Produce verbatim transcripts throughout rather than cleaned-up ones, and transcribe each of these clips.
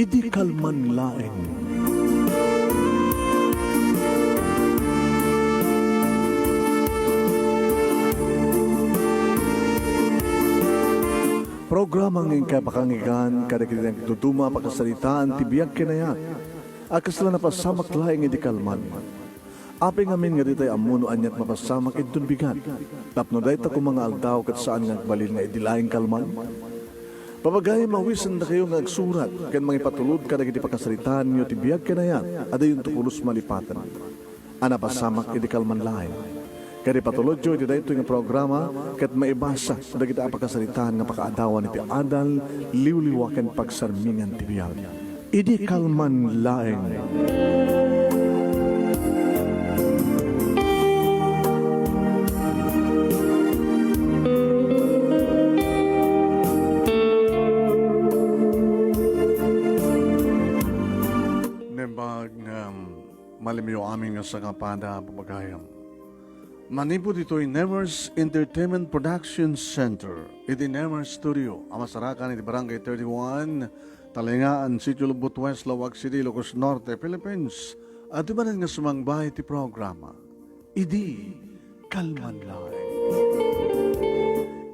Idi kalman laeng. Programa nga inkay pakanggan kadagiti nagduduma a pakasaritaan ti biag ken ayat a kasla napasamak laeng idi kalman. Apay ngamin nga ditay ammo no aniat mapasamak inton bigat, tapno dayta koma nga aldaw ket saan nga agbalin nga idi laeng kalman? Papagayam, awisendakayo nga agsurat ken mangipatulod kadagiti pakasaritaanyo ti biag ken ayat a dayonto pulos malipaten a napasamak idi kalman laeng. Ket ipatulodyo iti daytoy nga programa ket maibasa dagiti a pakasaritaan nga pakaadawan iti adal, liwliwa ken pagsarmingan ti biag. Idi kalman laeng. Naimbag nga malimyo amin nga sangapada, papagayam. Manipud ditoy Nemers Entertainment Production Center, iti Nemers Studio, a masarakan iti Barangay thirty-one, Talingaan, Sitio Lubot West, Laoag City, Ilocos Norte, Philippines. Adu manen nga sumangba iti programa, Idi Kalman Laeng.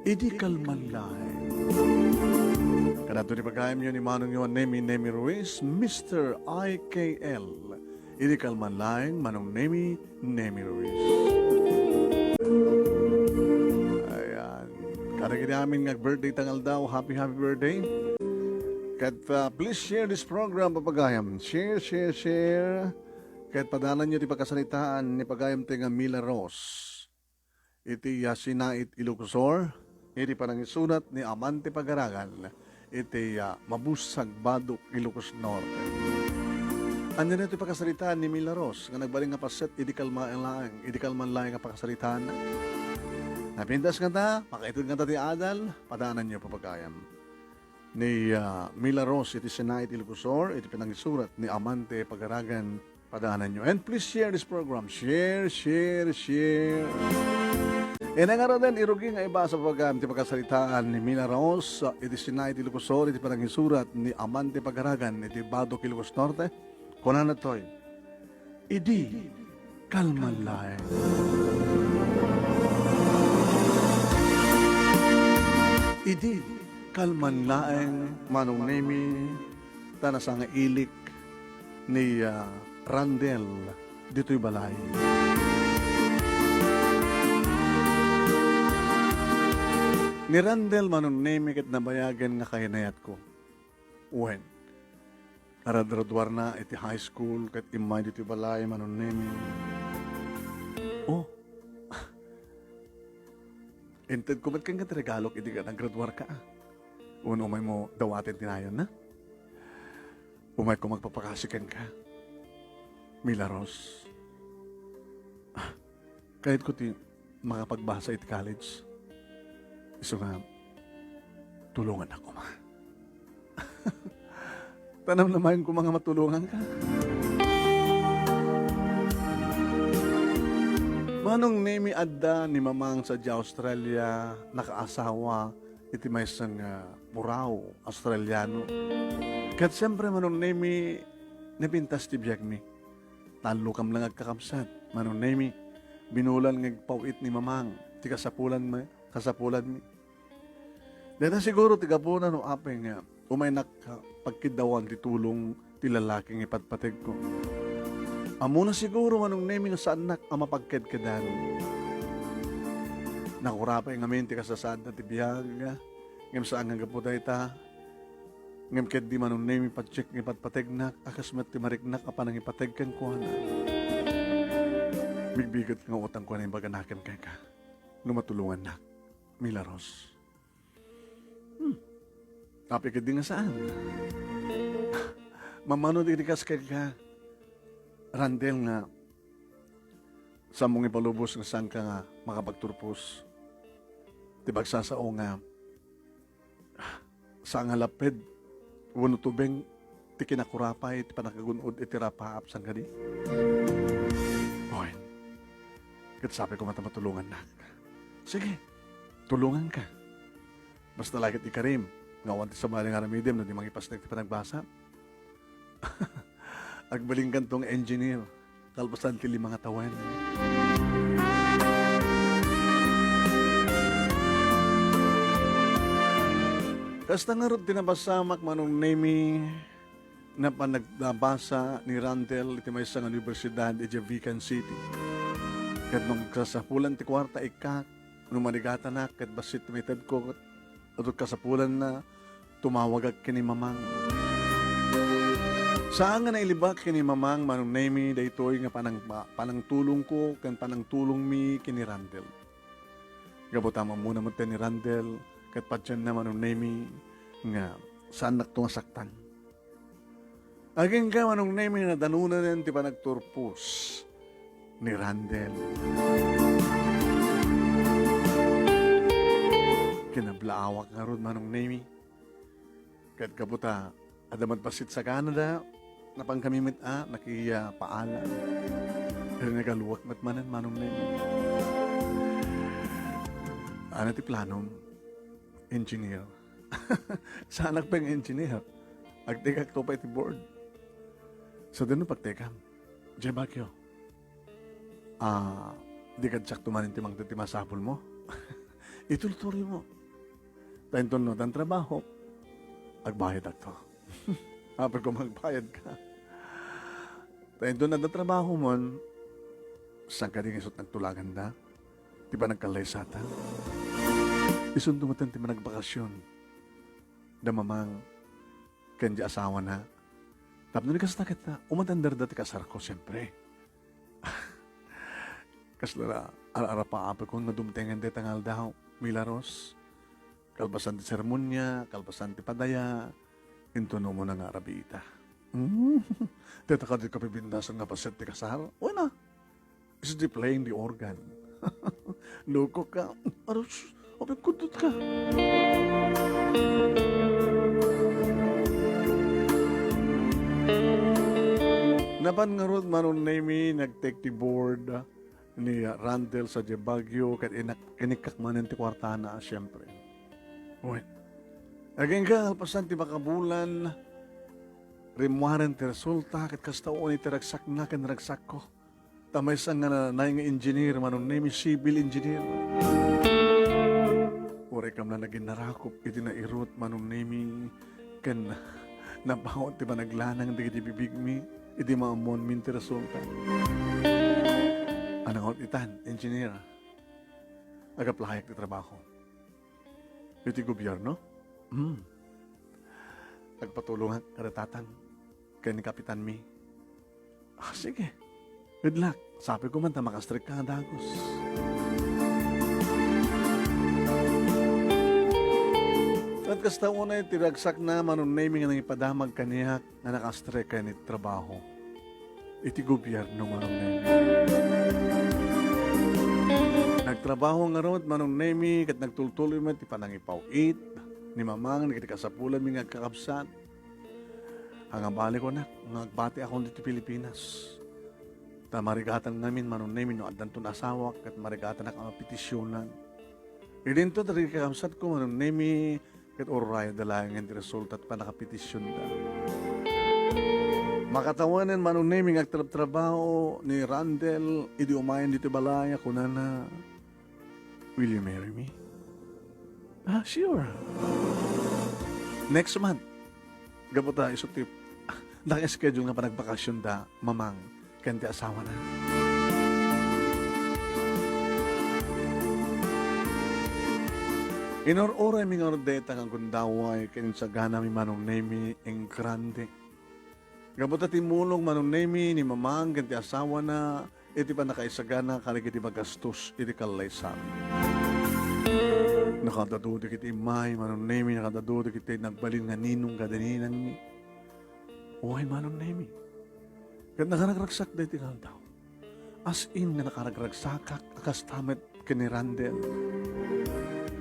Idi Kalman Laeng. Kadagitoy ti pagayamyo ni Manongyo a Nemi, Nemi Ruiz, Mister I K L. Idi kalman laeng, Manong Nemi, Nemi Ruiz. Ayan. Kadagiti amin nga birthday ta nga aldaw, happy, happy birthday. Ket, ah, please share this program, papagayam. Share, share, share. Ket padananyo ti pakasaritaan ni pagayam ti nga Mila Rose iti, ah, Sinait, Ilocos Sur, iti panangisurat ni Amante Pagaragan iti, ah, Mabusag, Badoc, Ilocos Norte. Ania ti pakasaritaan ni Mila Rose nga nagbalin nga paset idi kalman laeng, idi kalman laeng a pakasaritaan? Napintas ngata, makaited ngata ti adal, padananyo, papagayam. Ni, ah, Mila Rose iti Sinait, Ilocos Sur, iti panangisurat ni Amante Pagaragan, padananyo. And please share this program. Share, share, share. Ina nga raden, irugi nga ibasa, papagayam, ti pakasaritaan ni Mila Rose, ah, iti Sinait, Ilocos Sur, iti panangisurat ni Amante Pagaragan, iti Badoc, Ilocos Norte. Kunana toy, Idi kalman laeng. Idi kalman laeng, Manong Nemi, ta nasangailik ni, ah, Randel ditoy balay. Ni Randel, Manong Nemi, ket nabayagen nga kainayatko. Wen, nagraduarna iti high school ket immay ditoy balay, Manong Nemi. Oh. Intedko met kenka ti regalok idi nagraduarka, a. Wenno umaymo dawaten ti nayonna? Umayko magpapakasi kenka, Mila Rose. Ah, kayatko ti makapagbasa iti college. Isu nga, tulongannak koma. Ta namnamaen koma nga matulonganka. Manong Nemi, adda ni Mamang sadiay Australia, nakaasawa iti maysa nga puraw Australiano. Ket siempre, Manong Nemi, napintas ti biagmi. Tallokam lang agkakabsat, Manong Nemi. Binulan nga agpaw-it ni Mamang ti kasapulanmi, kasapulanmi. Dayta siguro ti gapuna no apay nga umaynak, ah, pagkiddawan ti tulong ti lalaki nga ipatpategko. Ammona siguro, Manong Nemi, nga saannak a mapagkedkedan. Nakurapay ngamin ti kasasaadna ti biag, ngem saan nga gapu dayta. Ngem ketdi, Manong Nemi, patiek nga ipatpategnak a kas met ti mariknak a panangipateg kenkuana. Bigbiget nga utangko a naimbag a nakem kenka no matulongannak, Mila Rose. Hmm. Apay ketdi nga saan? Mamano ti kas kenka, Randel, nga saanmo nga ipalubos nga saanka nga makapagturpos ti pagsasao nga saan nga laped wenno tubeng ti kinakurapay ti pannakagun-od iti rapaap, saan kadi? Wen, ket sapay koma ta matulongannak. Sige, tulonganka. Basta la ket ikarim nga awan ti sabali nga aramidem no di mangipasnek ti panagbasa. Agbalinkanto nga engineer, kalpasan ti lima nga tawen. Kasta ngarud ti napasamak, Manong Nemy, napan nagbasa ni Randel iti maysa nga universidad idiay Vigan City. Ket no agsasapulan ti kuarta, ikkak, no marigatanak ket bassit ti maitedko, ket adu kasapulanna, tumawagak ken ni Mamang. Saan nga nailibak ken ni Mamang, Manong Nemy, daytoy nga panang-, panangtulongko ken panangtulongmi ken ni Randel. Gapu ta maammona met ni Randel ket padianna, Manong Nemy, nga saannakto nga saktan. Agingga, Manong Nemy, nadanonen ti panagturpos ni Randel. Kinablaawak ngarud, Manong Nemy. Ket gapu ta adda met bassit saganada, napankami met a nakipaala. Pero nagaluak met manen, Manong Nemy. Ania ti planom, engineer? Saanak pay nga engineer. Agtekakto pay iti board. Sadino pagtekam? Diay Baguio. Ah, di kadiakto manen ti mangted ti masapulmo? Itultuloymo. Ta inton no addan trabaho, agbayadakto. Apay koma agbayadka. Ta inton adda trabahomon, saan kadi nga isut' nagtulaganda ti panagkallaysatan? Isunto metten ti managbakasyon da Mamang ken di asawana. Tapno di kasta ket, ah, umatenderda ti kasarko, siempre. Kasla ar-arapaapekon nga dumtengen dayta nga aldaw, Milaros. Kalpasan ti seremonia, kalpasan ti padaya, inton umuna nga arabita. Mm. Dayta kadi kapibindasan nga paset ti kasar? Wen a. Is he playing the organ? Loko ka. Aros, apay kudot ka? Napan ngarud, Manong Nemy, nag-take ti board ni Randel sadiay Baguio, ket inak-, inikkak manen ti kuartana, siempre. Wen. Agingga, kalpasan ti makabulan, rimmuaren ti resulta, ket kasta unay ti ragsakna ken ragsakko. Ta maysa nga nanay nga engineer, Manong Nemy, civil engineer. Uray kam la nagin-arakop iti nairut, Manong Nemy, ken napaut ti panaglanang dagiti bibigmi iti maammuanmin ti resulta. Ania nga ut itan, engineer? Ag-applyak ti trabaho. Iti gobierno? Hmm. Agpatulongak kada tatang ken ni kapitanmi. Ah, sige. Good luck. Sapay koma ta makastrekka nga dagus. Ket kasta unay ti ragsakna, Manong Nemy, nga nangipadamag kaniak nga nakastrek ken ni trabaho iti gobierno, Manong Nemy. Nagtrabaho ngarud, Manong Nemy, ket nagtultuloy met ti panangipaw-it ni Mamang dagiti kasapulanmi nga agkakabsat. Angabali ko, nak, nga agbatiakon ditoy Pilipinas. Ta marigatan ngamin, Manong Nemy, no addanton asawak, ket marigatanak a mapetisionan. Idinto, dagiti kakabsatko, Manong Nemy, ket urayda laengen ti resulta ti pannakapetisionda. Makatawanen, Manong Nemy, nga agtrabtrabaho ni Randel idi umayen ditoy balay a kunana, "Will you marry me?" "Ah, sure." Next month. Gapu ta isu ti naka-schedule nga panagbakasyon da Mamang ken ti asawana. Inur-uraymi ngarud dayta nga gundaway ken insaganami, Manong Nemy, engrande. Gapu ta timmulong, Manong Nemy, ni Mamang ken ti asawana iti pannakaisagana kadagiti magastos iti kallaysami. Nakadadu dagiti immay, Manong Nemy, nakadadu dagiti nagbalin nga ninong kada ninangmi. Uy, Manong Nemy. Ket nakaragragsak daytoy nga aldaw. As in nga nakaragragsakak a kasta met ken ni Randel.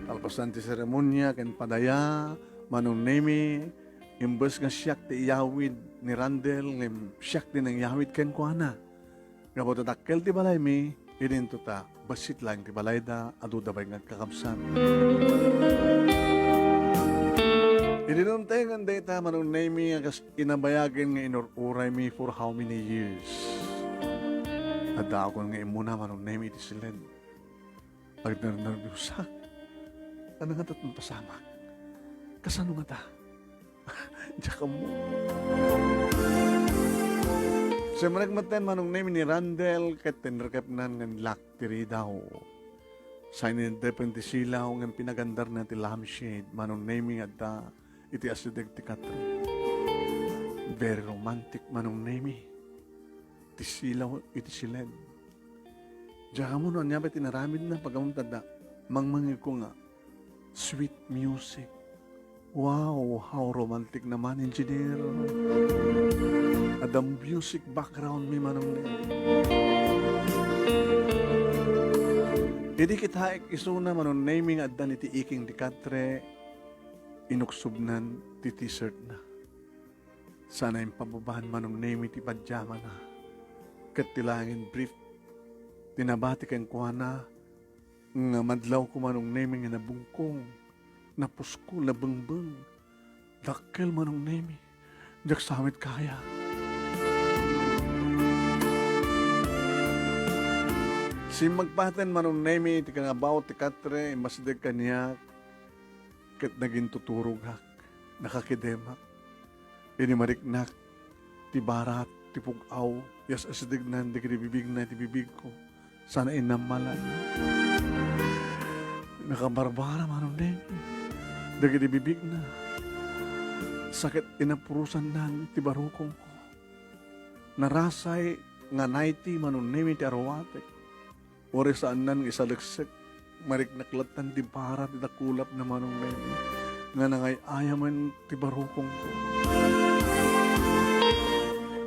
Kalpasan ti seremonia ken padaya, Manong Nemy, imbes nga siak ti iyawid ni Randel, ngem siak ti nangyawid kenkuana. Gapu ta dakkel ti balaymi, idinto ta bassit laeng ti balayda, aduda pay nga agkakabsat. Idi nuntengen dayta, Manong Nemi, a kas inabayagen nga inur-uraymi for how many years? Addaakon nga immuna, Manong Nemi, iti siled. Agnernerbiusak. Ania ngata ti napasamak? Kasano ngata? Diak ammo. Simrek metten, Manong Nemi, ni Randel ket tinrekepnan nga inlak ti ridaw. Sa iniddepen ti silaw ngem pinagandarna ti lampshade, Manong Nemi, nga adda iti asideg ti katre. Very romantic, Manong Nemi. Ti silaw iti siled. Diak ammo no ania pay ti inaramidna, pag-ammom ta adda, mangmangegko nga, "Sweet music. Wow, how romantic naman, engineer." Adda music background mi, Manong Nemi. Idi kitaek isuna, Manong Nemi, nga addan iti iking ti katre, inuksubnan ti t-shirtna. Sana impababaen, Manong Nemi, ti pajamana. Ket ti laengen brief ti nabati kenkuana nga madlawko, Manong Nemi, nga nabungkong, napuskol, nabengbeng. Dakkel, Manong Nemi. Diak sa met kaya. Simmagpaten, Manong Nemi, ti kanabaw ti katre, immasideg kaniak, ket nagintuturogak, nakakidemak. Inimariknak ti barat, ti pug-aw, yas asidegnan dagiti bibigna iti bibigko. Sana innammalan. Nakabarbara, Manong Nemi, dagiti bibigna. Sa ket inapurosannan ti barukongko. Narasay nga nayti, Manong Nemi, ti aruatek. Uray saannan nga isaleksek, mariknak lattan ti barat ita kulapna, Manong Nemi, nga nangay-ayamen ti barukongko.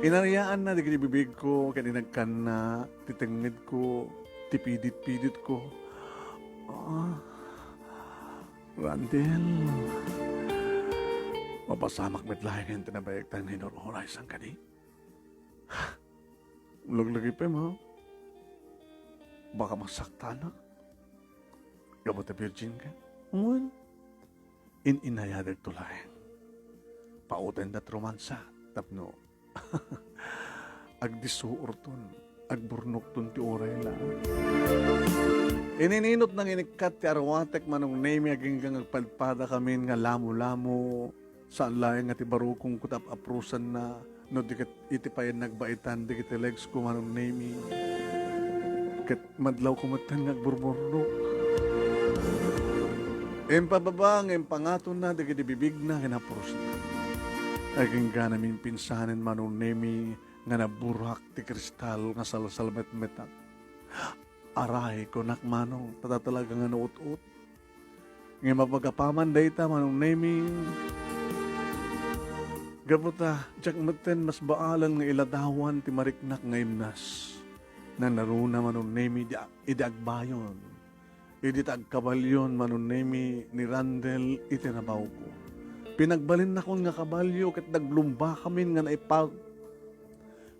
Inariaanna dagiti bibigko ken inagkanna ti tengngedko, ti pidit-piditko. Ah, Randel, mapasamak met laengen ti nabayagtan nga inur-uray, saan kadi? Laglagipen, ha? Baka masaktanak. Gapu ta virgin ka? Wen, in-inayadekto laeng. Pautenda ti romansa tapno agdisuorton, agburnokton ti uray la. Inininot nanginikkat ti aruatek, Manong Nemi, agingga nga agpadpadakamin nga lamo-lamo, saan laeng nga ti barukongko ti ap-apurosanna, no di ket iti payen nagbaitan dagiti legsko, Manong Nemi. Ket madlawko metten nga agburburnok. Impababa nga impangatonna dagiti bibigna ken apurosna. Agingga naminpinsanen, Manong Nemi, nga naburak ti kristal nga salsalmetmetak. Aray, kunak, Manong, ta talaga nga naut-ot. Ngem apagapaman dayta, Manong Nemi, gapu ta diak metten masbaalen nga iladawan ti mariknak nga imnas. Nanaruna, Manong Nemi, idi, idi agbayon. Idi ta agkabalyon, Manong Nemi, ni Randel iti nabawko. Pinagbalinnakon nga kabalyo ket naglumbakamin nga naipag-,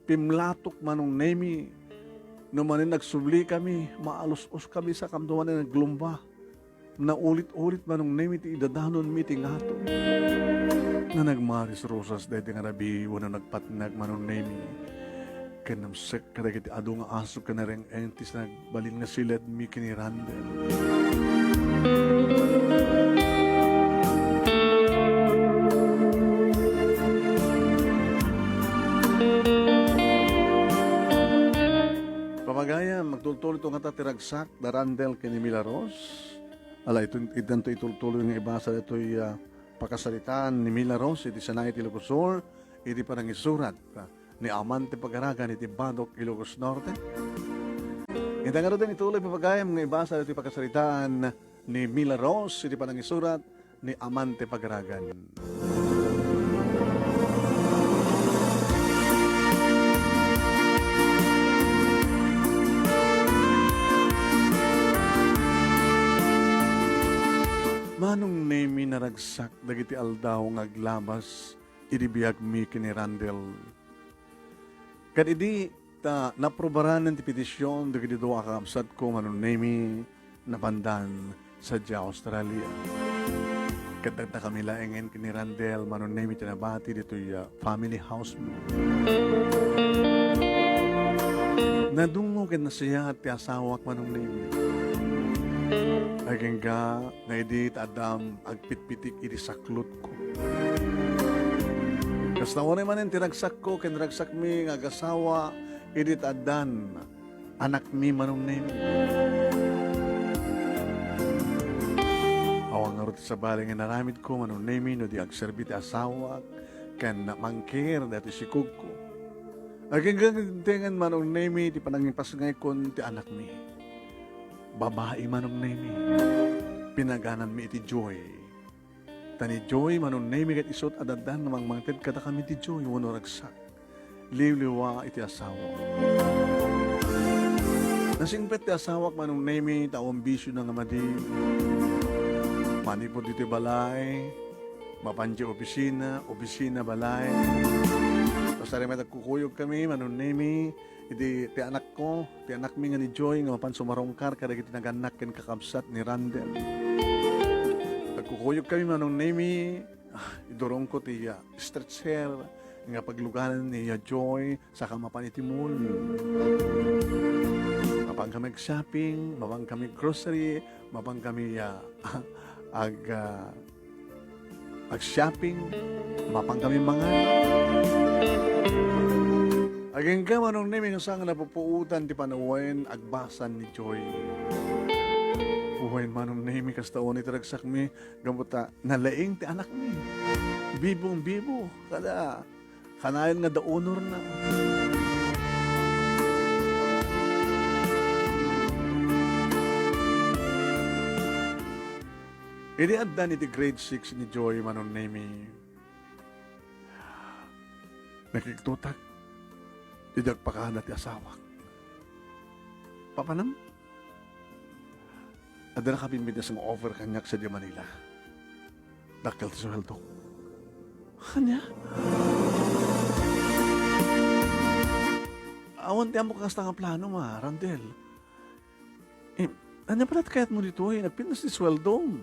pimlatok, Manong Nemi. No manen agsublikami, maalus-uskami sa kamduanan nga aglumba. Naulit-ulit, Manong Nemi, ti idadanonmi iti ngato. Nga nagmaris-rusas daydi nga rabii wenno nagpatnag, Manong Nemi. Ken namsek kadagiti adu nga aso ken nareng-eng ti nagbalin nga siledmi ken ni Randel. Papagayam, magtultuloy to ngata ti ragsak da Randel ken ni Mila Rose. Ala, ito, idanto itultuloy nga ibasa ditoy, ah, pakasaritaan ni Mila Rose iti Sanay ti Ilocos Sur, iti panangisurat, ah, ni Aman ti Pagaragan iti Badoc, Ilocos Norte. Ita ngaruden, ituloy, papagayam, nga ibasa ditoy pakasaritaan ni Mila Rose iti panangisurat ni Aman ti Pagaragan. Manong Nemi, naragsak dagiti aldaw nga aglabas idi biagmi ken ni Randel. Ket idi ta naaprubaran ti petision dagiti dua a kakabsatko, Manong Nemi, napandan sadiay Australia. Ket dagdakami laengen ken ni Randel, Manong Nemi, ti nabati ditoy, ah, family house mo. Nadungngo ken nasayaat ti asawak, Manong Nemi. Agingga nga idi ta addam agpitpitik iti saklotko. Kasta unay manen ti ragsakko ken ragsakmi nga agasawa idi ta addan anakmi, Manong Nemi. Awan ngarud ti sabali nga inaramidko, Manong Nemi, no di agserbi ti asawak ken mangker daytoy sikogko. Agingga nga dimtengen, Manong Nemi, ti panangipasngaykon ti anakmi. Babai, Manong Nemi. Pinagananmi iti Joy. Ta ni Joy, Manong Nemi, ket isu ti addan nga mangmangted kadakami ti Joy wenno ragsak. Liwliwa iti asawa. Nasingpet ti asawak, Manong Nemi, ta awan bisiona nga madi. Manipud ditoy balay, mapan diay opisina, opisina, balay. Basta rimay agkukuyogkami, Manong Nemi, iti, ti anakko, ti anakmi nga ni Joy, nga mapan sumarungkar kadagiti nagannak ken kakabsat ni Randel. Agkukuyogkami, Manong Nemi, ah, idurongko ti, ah, stretcher nga pagluganan ni, ah, Joy, saka mapan iti mall. Mapan kami ag-shopping, mapan kami grocery, mapan kami, ah, ag-, ah, ag-shopping, mapan kami mangan. Agingga, Manong Nemi, no saan nga napupuotan ti panawen, agbasan ni Joy. Wen, Manong Nemi, kasta unay ti ragsakmi, gapu ta nalaing ti anakmi. Bibong bibo, kada kanayon nga the owner na. Idi addan iti grade six ni Joy, Manong Nemi, nakigtotak idi agpakada ti asawak. Papanam? Adda nakapinpintas nga offer kaniak sadiay Manila. Dakkel ti sueldo. Ania? Awan ti ammok kasta nga plano, ma, Randel. Eh, ania pay la ti kayatmo ditoy? Nagpintas ti sueldom.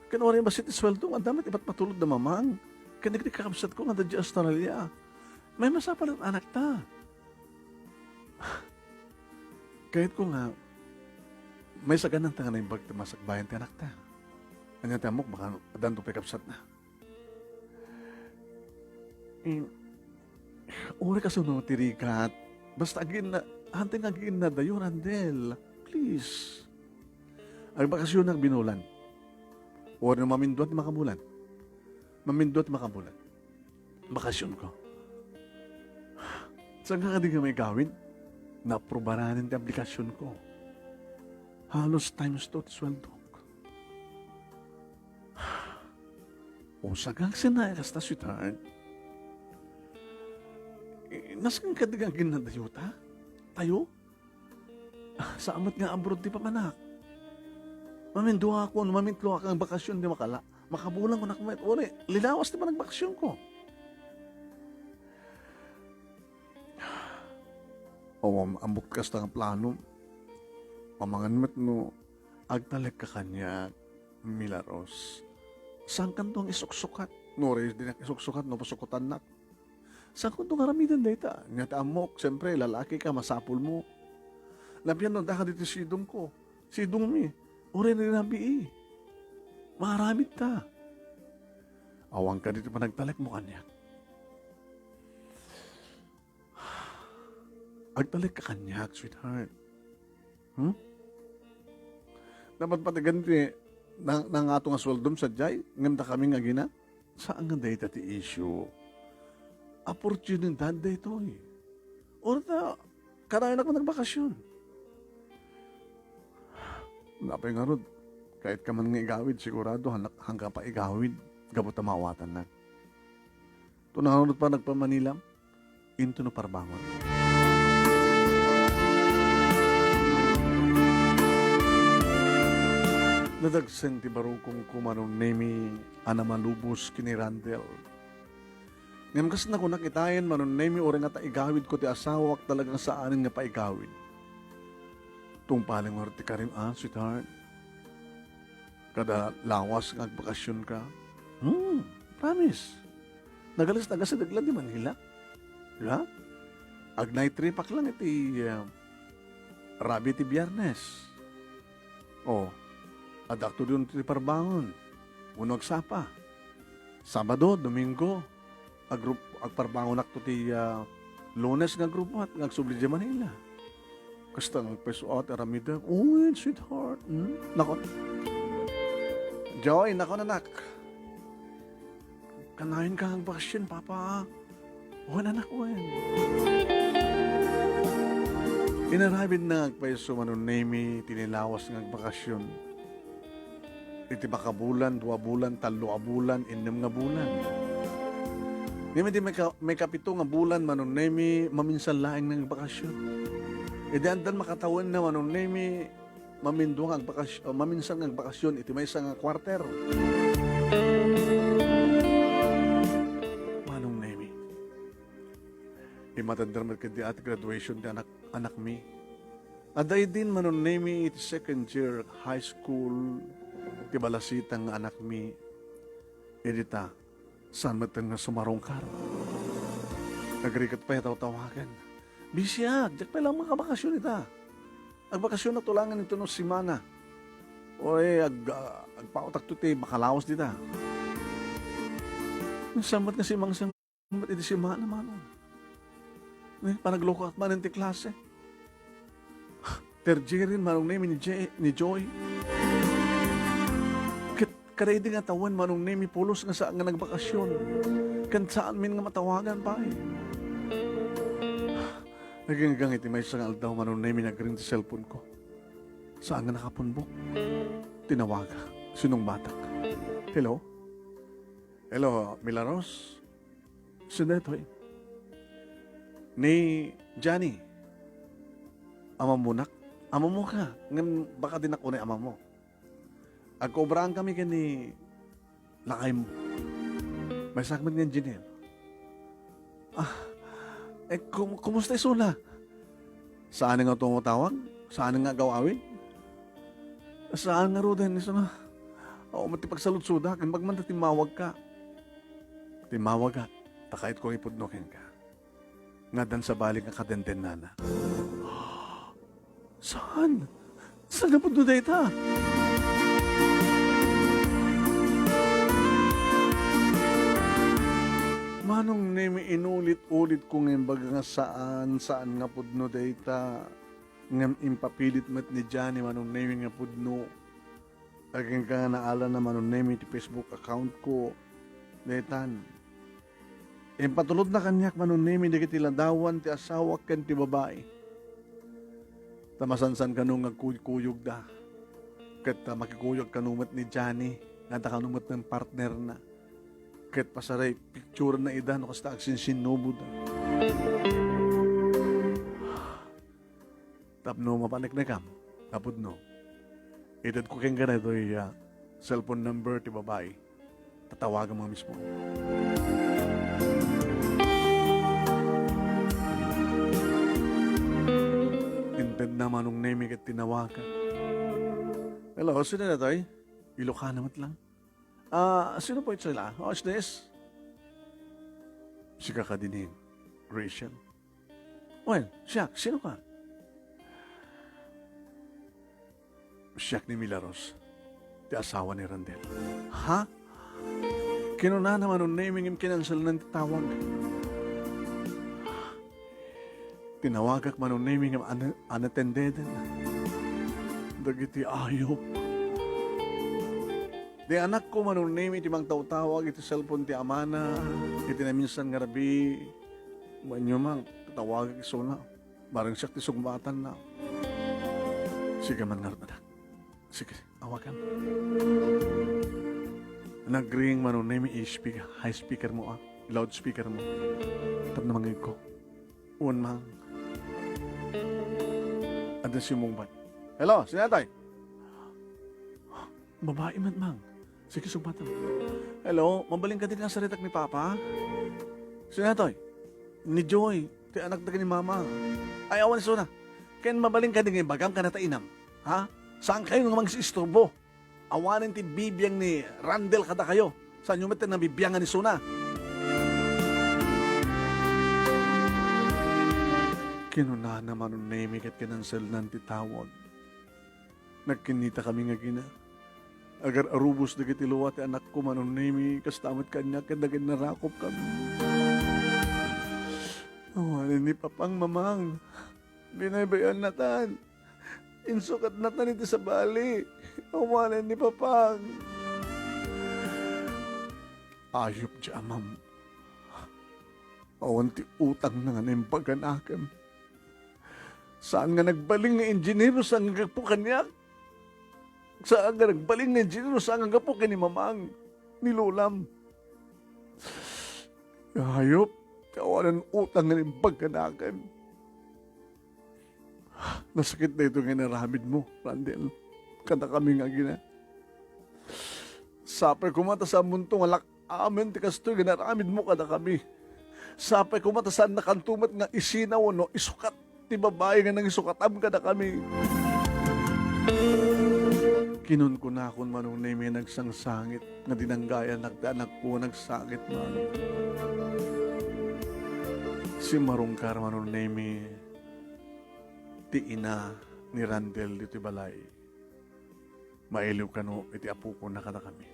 Ken uray bassit ti sueldom, adda met ipatpatulod da mamang. Ken dagiti kakabsatko nga adda diay Australia. May masapul ti anakta. Kayatko nga, may sagananta nga naimbag ti masakbayan ti anakta. Ania ti ammok, baka addanto pay kabsatna. Eh, uray kasano ti rigat, basta agin-, hanteng nga agiinnadayo, Randel. Please. Agbakasionak binulan. Uray no mamindua ti makabulan. Mamindua ti makabulan. Bakasionko. Saan ka kadi nga maigawid? Naaprubaran ti aplikasionko. Halos times two ti sueldok. O, sagak sina kasta, sweetheart. Eh, nasken kadi nga agiinnadayota? Tayo? Saan met nga abroad ti papanak. Maminduaakon, mamintluak nga bakasion ti makala. Makabulan ko nak met. Uray, lilawas ti panagbaksyon ko. O, am-, ammok kasta nga plano. Amangan met no agtalek ka kaniak, Milaros. Saankanto nga isuksukat? No, uray dinak isuksukat, no, pasukotannak. Saankonto nga aramiden dayta? Nia ti ammok, siempre, lalaki ka, masapulmo. Labian no, daka ditoy sidongko. Sidongmi. Uray na dinabii. Maaramidta. Awan kadi ti panagtalekmo kaniak. Agtalek ka kaniak, sweetheart. Hmm? Napatpatigan ti na-, nangato nga sueldom sadiay, ngem dakami nga agina? Saan nga dayta ti issue. Oportunidad daytoy. Uray ta, kanayonak nga nagbakasyon. Napay ngarud, kayat ka man nga igawid, sigurado, han-, hanka pa igawid, gapu ta maawatannak. Tunangan pa nagpa-Manila, into no parbangon. Nadagsen ti barukongko, Manong Nemi, a namalubos ken ni Randel. Ngem kas nakunak itayen, Manong Nemi, uray ngata igawidko ti asawak, talagang saanen nga paigawid. Tungpalen ngarud ti karim, a, sweetheart. Kada lawas nga agbakasyon ka, Hmm, promise. Nagalas, nagasideg lang ti Manila. Diba? Ag-night trip ak lang iti, ah, rabii ti Biyernes. O, addaakto diyon ti parbangon. Wenno agsapa. Sabado, Domingo, agrup-, agparbangonakto ti, ah, Lunes nga agrupuat nga agsubli idiay Manila. Kasta nga agpayso ti aramidek. Uy, sweetheart. Hmm? Nako. Joy, nako, anak. Kanayon ka nga agbakasyon, Papa. Wen, anak, wen. Inaramidna nga agpayso Manong Nemi ti nilawas nga agbakasyon. Iti makabulan, dua bulan, tallo a bulan, innem nga bulan. Ngem iti maika-, maikapito nga bulan, Manong Nemi, maminsan laeng nga agbakasyon. Idi addan makatawenna, Manong Nemi, mamindua nga agbakas-, o, maminsan nga agbakasyon iti maysa nga quarter. Manong Nemi, immatender met ketdi ti graduation ti anak-, anakmi. Adda idin, Manong Nemi, iti second year high school ti balasitang nga anakmi. Idi ta, saan metten nga sumarungkar. Agrikot pay a tawtawagan. Bisiak, diak pay lang makabakasyon ita. Agbakasyonak to laeng inton no semana. Uray, ag-, ah, agpaotakto ti makalawas dita. Saan met nga simangsang met iti semana, Manong? Eh, panaglukoak manen ti klase. Third year-en, Manong Nemi, ni Je-, ni Joy. Ket kada idi nga tawen, Manong Nemi, pulos nga saan nga nagbakasyon. Ken saanmin nga matawagan pay. Aginggang iti maysa nga aldaw, Manong Nemi, nagring ti cellphone-ko. Saan nga nakapunbok. Tinawagak. Sinungbatak. Hello? Hello, Milaros? Sino daytoy? Ni Johnny. Amamonak? Amamoka, ngem baka dinak unay amamo. Agkoobraan kami ken ni lakaymo. Maysak met nga engineer. Ah, eh, kum-, kumusta isuna? Saan nga tumatawag? Saan nga agaw-awid? Saan ngaruden isuna? Awan met ti pagsaludsodak, imbag man ta timmawagka. Timmawagak, ta kayatko nga ipudno kenka. Nga addan sabali nga kadendennana. Saan? Saan nga pudno dayta? Manong Nemi, inulit-ulitko nga imbaga nga saan, saan nga pudno dayta. Ngem impapilit met ni Johnny, Manong Nemi, nga pudno. Agingga nga naalana, Manong Nemi, ti Facebook account-ko. Daytan. Impatulodna kaniak, Manong Nemi, dagiti ladawan ti asawak ken ti babai. Ta masansan kano nga agkuykuyogda. Ket, ah, makikuyog kano met ni Johnny, nga adda kano met nga partnerna. Ket pasaray, picturenna ida no kasta agsinsinnuboda. Tapno mapaneknekam, a pudno. Itedko kenka daytoy, ah, cellphone number ti babai. Tatawagam nga mismo. Intedna, Manong Nemi, ket tinawagak. Hello, sino daytoy? Ilocana met lang. Ah, sino po ito sila? Oh, is this? Sika kadi ni Rachel? Well, siak, sino ka? Siak ni Milaros, ti asawa ni Randel. Ha? Kinunana, Manong Nemi, ngem kinanselnan ti tawag. Tinawagak, Manong Nemi, ngem an-, unattended dagiti ayup. Ti anakko, Manong Nemi, ti mangtawtawag iti cellphone ti amana iti naminsan nga rabii. Wen, mang, tatawagak isuna. Bareng siak ti sungbatanna. Sige man ngarud, anak. Sige, awagan. Nagring, Manong Nemi, i-speak-, high speaker mo, ah. Loudspeaker mo. Tapno mangegko. Wen, mang. Adda simmungbat. Hello, sino daytoy? Babai met, mang. Sige, sungbatam. Hello, mabalin kadi nga saritak ni Papa? Sino daytoy? Ni Joy, ti anak dagiti ni Mama. Ay, awan isuna. Ken mabalin kadi nga ibagam kadata inam? Ha? Saan kayo nga mangis-isturbo? Awanen ti bibiang ni Randel kadakayo. Tanyo met ti nabibiangan isuna. Kinunana Manong Nemi ket kinanselnan ti tawag. Nagkinnitakami nga agina. Agar-arubos dagiti lua ti anakko, Manong Nemi, kasta met kaniak ket naginnarakopkami. Awanen ni Papang, Mamang. Binaybay-annatan. Insukatnatan iti sabali. Awanen ni Papang. Ayupdiay, Amam. Awan ti utangna nga naimbag kanakem. Saan nga nagbalin nga injinero sa nga gapu kaniak. Saan nga nagbalin nga injinero sa nga gapu ken ni Mamang, ni Lolam. Hayop, ti awanan utang nga naimbag kanakem. Nasakit daytoy nga inaramidmo, Randel. Kadakami nga agina. Sapay koma ta saanmonto nga lak-amen ti kastoy nga inaramidmo kadakami. Sapay koma ta saannakanto met nga isina wenno isukat ti babai nga nangisukatam kadakami. Kinunkunakon, Manong Nemi, nagsangsangit nga dinanggayanak ti anakko, nagsangit man. Simmarungkar, Manong Nemi, ti ina ni Randel ditoy balay. Mailiw kano iti apokona kadakami.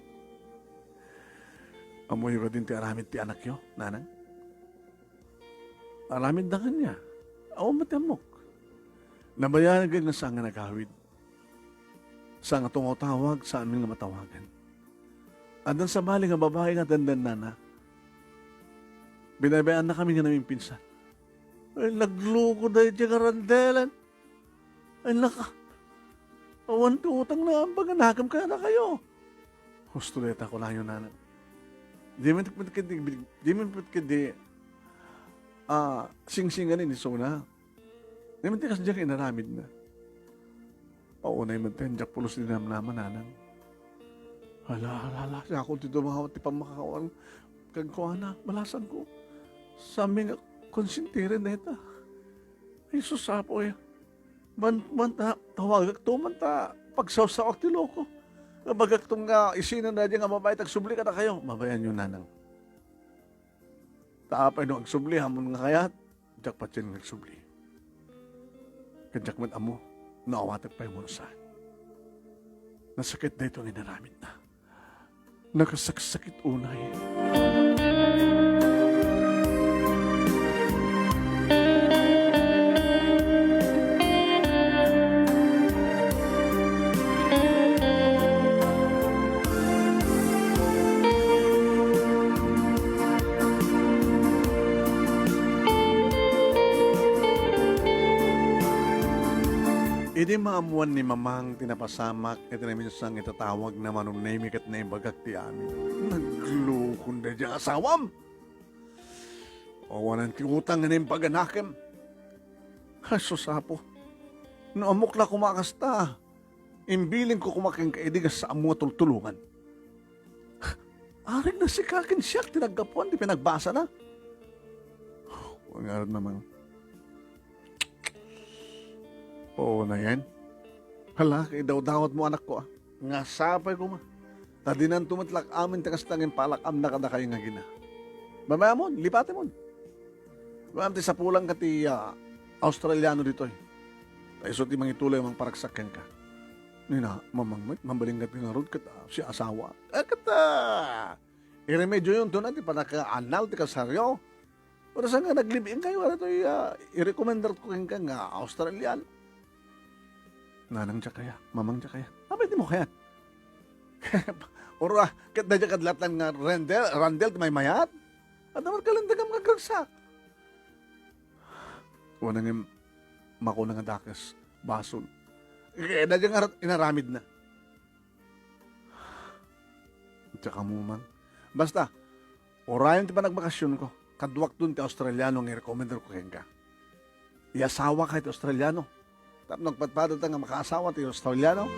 Ammoyo kadin ti aramid ti anakyo, nanang? Aramidda kaniak. Awan met ti ammok. Nabayagen nga saan nga nagawid. Saan nga tumawtawag, saan nga matawagan. Addan sabali nga babai nga dandannana. Binaybay-annakami nga namimpinsan. Ay, nagloko daydiay nga Randel. Ay, naka. Awan ti utangna nga naimbag kanakem kadakayo. Husto dayta, kunayo, nanang. Dimi met ketdi, dimi met ketdi, ah, singsingan ni isuna. Dimi met ti kasdiay nga inaramidna. Awan met ti, diak pulos dinamnama, nanang. Hala, hala, hala, siakon ti dumawat ti pammakaawan kenkuana, balasangko. Saan nga konsintiren dayta. Ay, sus, Apo, eh. Man, man ta, tawagakto man ta, pagsawsawak ti loko. Ibagakto nga isina daydiay nga babai ti agsubli kadakayo. Babayanyo, nanang. Ta apay no agsubli, ammon nga kayat, diak patien nga agsubli. Ket diak met ammo no awatek pay wenno saan. Nasakit daytoy nga inaramidna. Nakasaksakit unay. Idi maammuan ni Mamang ti napasamak iti naminsan nga itatawagna, Manong Nemi, ket naibagak ti amin. Naglokon daydiay asawam! Awanan ti utang nga naimbag kanakem. Ay, sus, Apo. No ammok la koma kasta, imbilinko koma kenka idi nga saanmo nga tultulongan. Arigna sika ken siak ti naggapuan ti pinagbasana. Wen ngarud, Mamang. Oo, nayen. Hala, kaidawdawatmo, anakko, a. Nga sapay koma. Ta dinanto met lak-amen ti kasta nga impalak-amna kadakayo nga agina. Babayammon, lipatemon. Wen ti sapulanka ti, ah, Australiano ditoy. Ta isu ti mangitulay a mangparagsak kenka. Ni na, Mamang met, mabalin ket ngarud ket, ah, siasawak. Eh, ket, ah, iremedioyonto na ti pannakaannal ti kasaryo. Pero saan nga naglive-in kayo, ano toy, ah, irekomendarko kenka nga Australian? Nanang, diak kaya, Mamang, diak kaya. Apay ti mo kayat? Ura, ket daydiay kadlatan nga Randel, Randel ti maymayat? Adda met kalendegam nga agragsak. Wen ngem, makuna nga dakes, basol. Kaya daydiay nga inaramidna. Diak ammo, Mang. Basta, urayon ti panagbakasionko, kaduakton ti Australiano nga irekomendarko kenka. Iasawaka iti Australiano. Tapno agpadpadata nga makaasawa ti Australiano.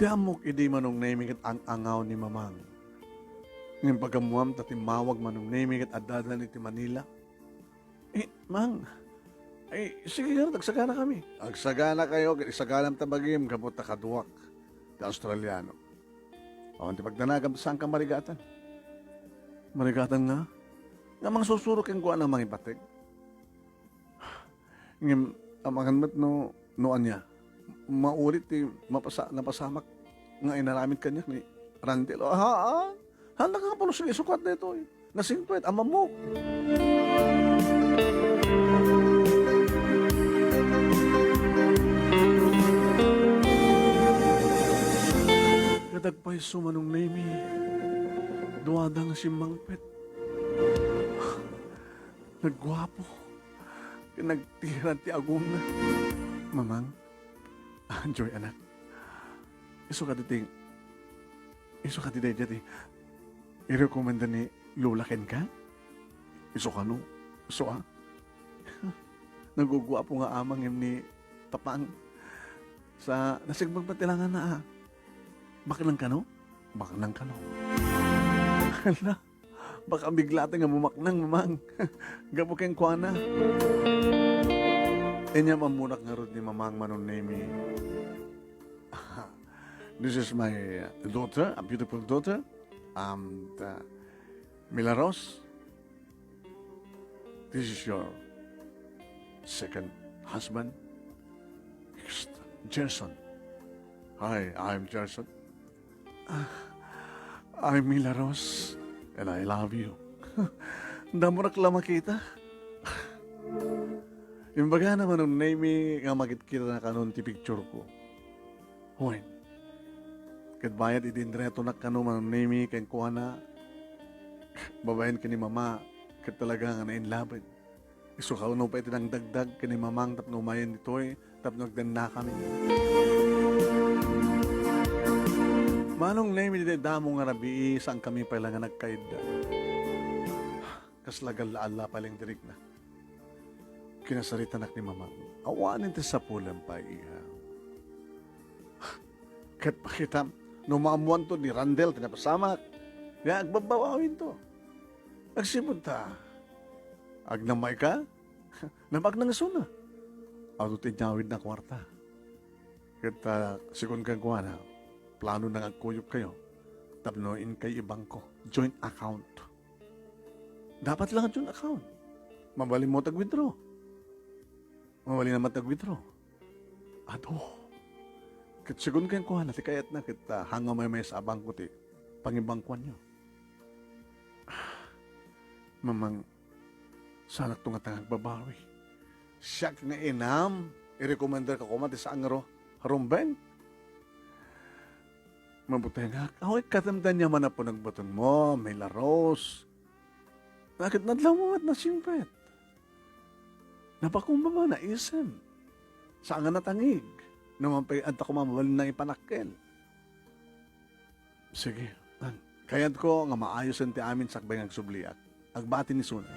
Ti ammok idi Manong Nemi ket ang-angaw ni Mamang. Ngem pagammoam ta timmawag Manong Nemi ket addadan iti Manila. Eh, Mang, ay, sige ngarud, agsaganakami. Agsaganakayo, ket isaganam ta bagim, gapu ta kaduak. ti Australiano. Awan ti pagdanagam, saanka marigatan. Marigatan nga? Nga mangsusuro kenkuana mangibatek? Ngem, amangan met no, no ania. Maulit ti mapasa-, napasamak nga inaramid kaniak ni Randall. Ah, ah. Haan nga pulos nga isukat daytoy. Nasingpet, amamok. Kadagpay su Manong Nemi, duada nga simmangpet. Nagguapo. Nagtiran ti agongna. Mamang, ah, Joy, anak. Isu kadi ti, isu kadi daydiay ti irekomenda ni Lola kenka? Isu kano? Isu a? Naguguapo nga ama ngem ni Papang. Sa, nasigbag pati langan na, ah. Baknang kano? Baknang kano? Hala, baka bigla ti nga bumaknang, Mamang. Gapu kenkuana. Inyam ammonak ngarud ni Mamang Manong Nemi. This is my daughter, a beautiful daughter. And, uh, Milaros, this is your second husband, Gerson. Hi, I'm Gerson. Ah, I'm Milaros, and I love you. Damorak la makita. Imbagana Manong Nemi nga makitkita na kanon ti picture ko. Wen, ket bayat idi inretonak kano Manong Nemi kenkuana, babaen ken ni Mama, ket talaga nga nainlaben. Isu kano pay ti nangdagdag ken ni Mamang tapno umayen ditoy, tapno agdennakami. Manong Nemi, daydiay damo nga rabii, saankami pay la nga nagkaidda. Kasla galla-alla pay la indirigna. Kinasaritanak ni Mamang. Awanen ti sapulem pay, iha. Ket pakitam, no maammoanto ni Randall ti napasamak, ya agbabawawinto. Agsipud ta, agnam mayka? Nabaknang isuna. Adu ti inyawidna a kuarta. Ket, ah, sigun kenkuana, planona nga agkuyogkayo tapno inkay ibangko, joint account. Dapat la nga joint account. Mabalinmo ti ag-withdraw. Mabalinna met ti ag-withdraw. Adu. Ket sigun kenkuana ti kayatna ket, ah, haan nga maymaysa a bangko ti pangibangkoanyo. Ah, Mamang, saanakto ngata nga agbabawi. Siak nga inam, irekomendarka koma ti saan nga ru-, rumbeng. Mabutengak, awan katem danya manapon agbatonmo, Milaros. Ket nadlawmo met nasingpet. Napakumbaba, naisem. Saan nga natangig. No man pay adda koma mabalin nga ipanakkel. Sige, an. Kayatko nga maayosen ti amin sakbay nga agsubliak. Agbati ni Sun.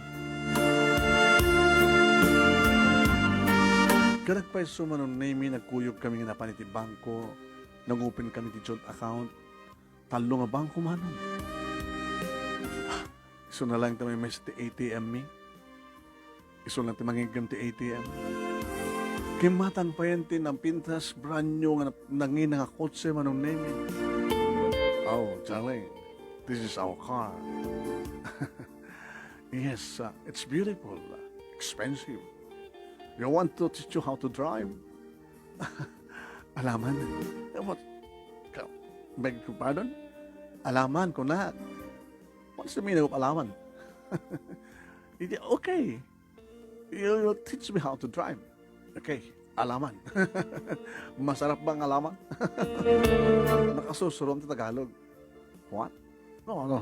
Kadagpay su Manong Nemi, nagkuyogkami nga napan iti bangko, nag-open kami ti joint account. Tallo nga bangko, Manong. Isuna laeng ti maymaysa ti A T M mi. Isuna ti mangiggem ti A T M. Kimmatang payen ti napintas, brand new nga nap-, nangina nga kotse, Manong Nemi. Oh, darling, this is our car. Yes, uh, it's beautiful, uh, expensive. You want to teach you how to drive? Alaman. Eh, what? Ka-, beg your pardon? Alaman, kunak. What's the meaning of alaman? Iti, okay. You, you teach me how to drive. Okay, alaman. Masarap ba ang alaman? Nakasusuro ang Tagalog. What? No, no.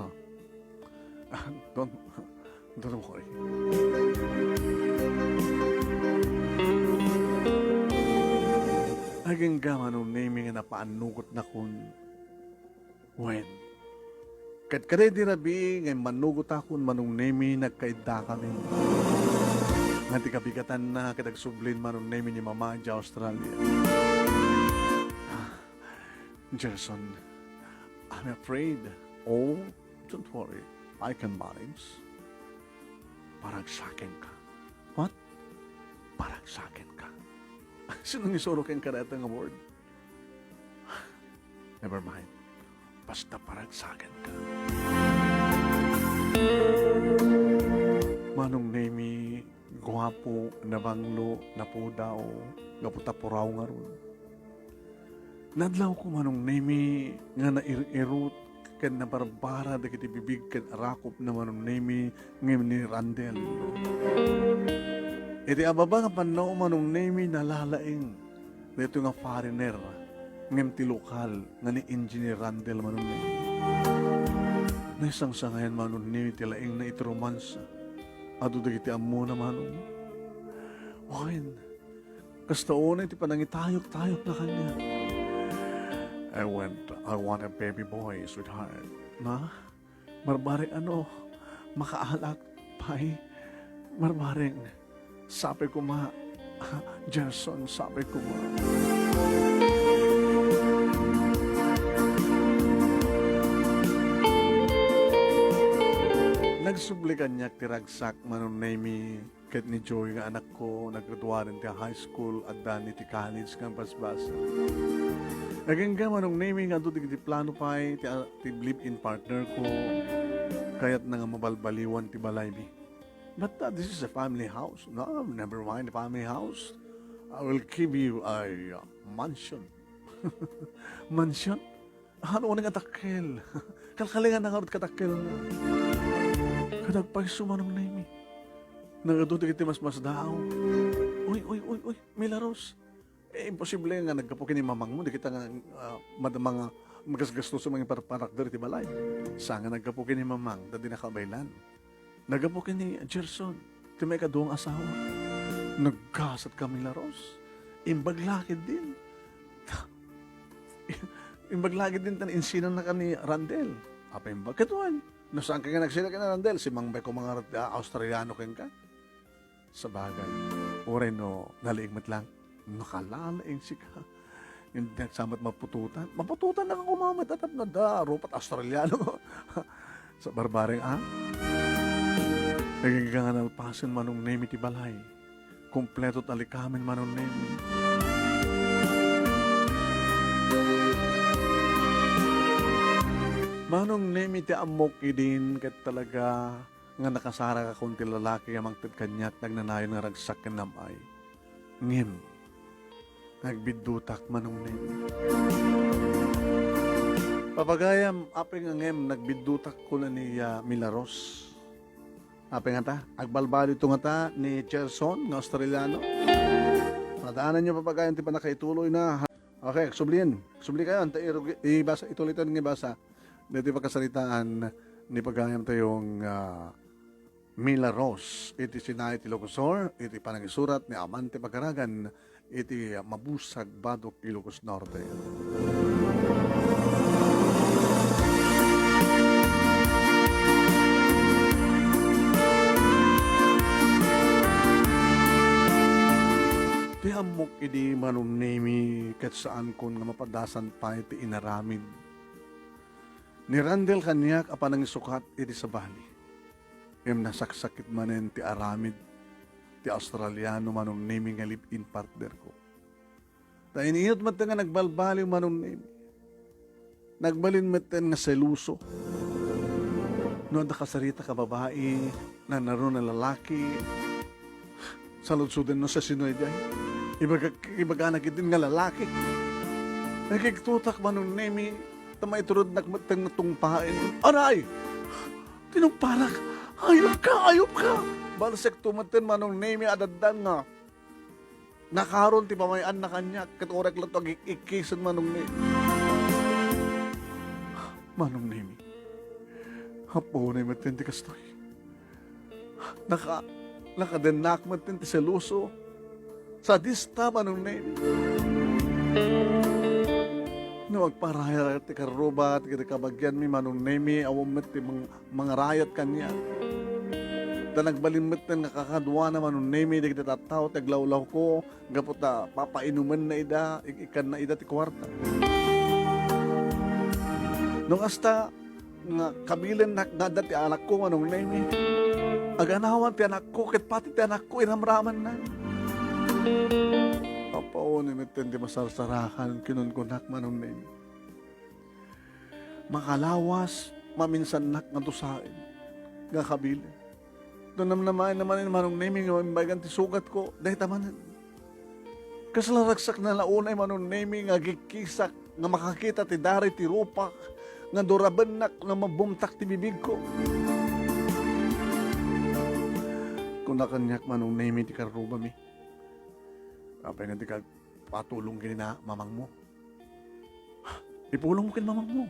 Ah, don't, don't worry. Agingga Manong Nemi nga napaannugotnakon. Wen, ket kadaydi rabii nga immannugotakon Manong Nemi, nagkaiddakami. Ngem ti kabigatanna ket agsublin Manong Nemi ni Mama idiay Australia. Ah, Gerson, I'm afraid. Oh, don't worry. I can manage. Paragsakenka. What? Paragsakenka. Sino nga isuro kenka dayta nga word? Never mind. Basta paragsaken ka. Manong Nemi, guapo, nabanglo, napudaw, gapu ta puraw ngarud. Nadlawko, Manong Nemi, nga nair-irot ken nabarbara dagiti bibig ken arakupna, Manong Nemi, ngem ni Randel. Iti ababa nga pannaw, Manong Nemi, nalalaing. Daytoy nga foreigner, ngem ti lokal nga ni Engineer Randel, Manong Nemi. Naisangsangayan, Manong Nemi, ti laingna iti romansa. Adu dagiti ammona, Manong. Wen, kasta unay ti panangitayok-tayokna kaniak. I want, I want a baby boy, sweetheart. Na? Barbareng ano, makaalak pay. Barbareng, sapay koma. Gerson, sapay koma. Nagsubli kaniak ti ragsak, Manong Nemi. Ket ni Joy nga anakko, naggraduaren ti high school, adda ni ti college nga basbasa. Agingga, Manong Nemi, nga adu dagiti plano pay ti, ti live-in partner ko. Kayatna nga mabalbaliwan ti balaymi. But, uh, this is a family house. No, never mind the family house. I will give you a, uh, mansion. Mansion? Haan unay nga dakkel. Kalkalinganna ngarud kadakkelna. Ket agpayso, Manong Nemi. Nagadu dagiti masmasdaaw. Uy, uy, uy, uy, Milaros. Eh, imposible nga naggapu ken ni mamangmo dagita nga, ah, madama nga magasgastoso mangiparparakder iti balay. Saan nga naggapu ken ni mamang, ta dina kabaylan. Naggapu ken ni Gerson, ti maikadua nga asawa. Naggasat ka, Milaros. Imbag la ketdin. Imbag la ketdin ta insinannaka ni Randel. Apay imbag? Ket wen, no saan ka nga nagsina ken ni Randel, simmangpay koma ngarud ti Australiano kenka. Sabagay, uray no nalaing met lang, nakalalaing sika. Ket dinak sa met maputotan. Maputotannaka koma met, tapno adda rupat Australiano. Sa barbareng, ah. Agingga nga nalpasen, Manong Nemi, ti balay. Kompleto ti alikamen, Manong Nemi. Manong Nemi, ti ammok idin ket talaga nga nakasarakakon ti lalaki a mangted kaniak ti agnanayon nga ragsak ken nam-ay. Ngem, nagbiddutak, Manong Nemi. Papagayam, apay nga ngem nagbiddutak kuna ni, ah, Milaros? Apay ngata? Agbalbaliwto ngata ni Gerson nga Australiano? Padaananyo, papagayam, ti pannakaituloyna. Okay, agsublien. Agsublikayon, ta irugi-, ibasa, itulitayon nga ibasa. Daytoy pakasaritaan ni pagayamtayong, ah, Milaros iti sinaay ti Ilocosur iti panangisurat ni Amante Pagaragan iti Mabusag, Badoc, Ilocos Norte. Ti ammok idi, Manong Nemi, ket saankon nga mapadasan pay ti inaramid ni Randel kaniak a panangisukat iti sabali. Ngem nasaksakit manen ti aramid ti Australiano, Manong Nemi, nga live-in partner ko. Ta iniinut metten nga nagbalbaliw, Manong Nemi. Nagbalin metten nga seloso. No adda kasaritak a babai, nanaruna lalaki, saludsoden no sasinoy diay. Ibaga, ibagana ketdin nga lalaki. Nakigtutak, Manong Nemi, ta maiturudnak metten nga tungpaen. Aray! Tinumparak! Ayupka! Ayupka! Balsekto metten, Manong Nemi, a daddan nga nakaron ti pamay-anna kaniak, ket uray latta agik-ikkisen, Manong Nemi. Manong Nemi, apo unay metten ti kastoy. Naka-, nakadennak metten ti seloso. Sadista, Manong Nemi. No agparayat ti karrubat iti kabagianmi, Manong Nemi, awan met ti mang-, mangarayat kaniak. Ta nagbalin metten nga kakaduana, Manong Nemi, dagiti tattao ti aglawlawko gapu ta papainumenna ida, ik-ikkanna ida ti kuarta. No kasta, nga kabilennak nga adda ti anakko, Manong Nemi. Aganawan ti anakko, ket pati ti anakko, iramramanna. Apo unay metten ti masarsarakan, kinunkunak, Manong Nemi. Makalawas, maminsannak nga dusaen nga kabilin. Namnamaen manen, Manong Nemi, nga imbagan ti sugatko, dayta manen. Kasla ragsakna la unay, Manong Nemi, nga agikkisak nga makakita ti dari ti rupak nga durabennak no mabumtak ti bibigko. Kuna kaniak, Manong Nemi, ti karrubami. Apay nga di ka patulong ken ni mamangmo? Ipulongmo ken mamangmo.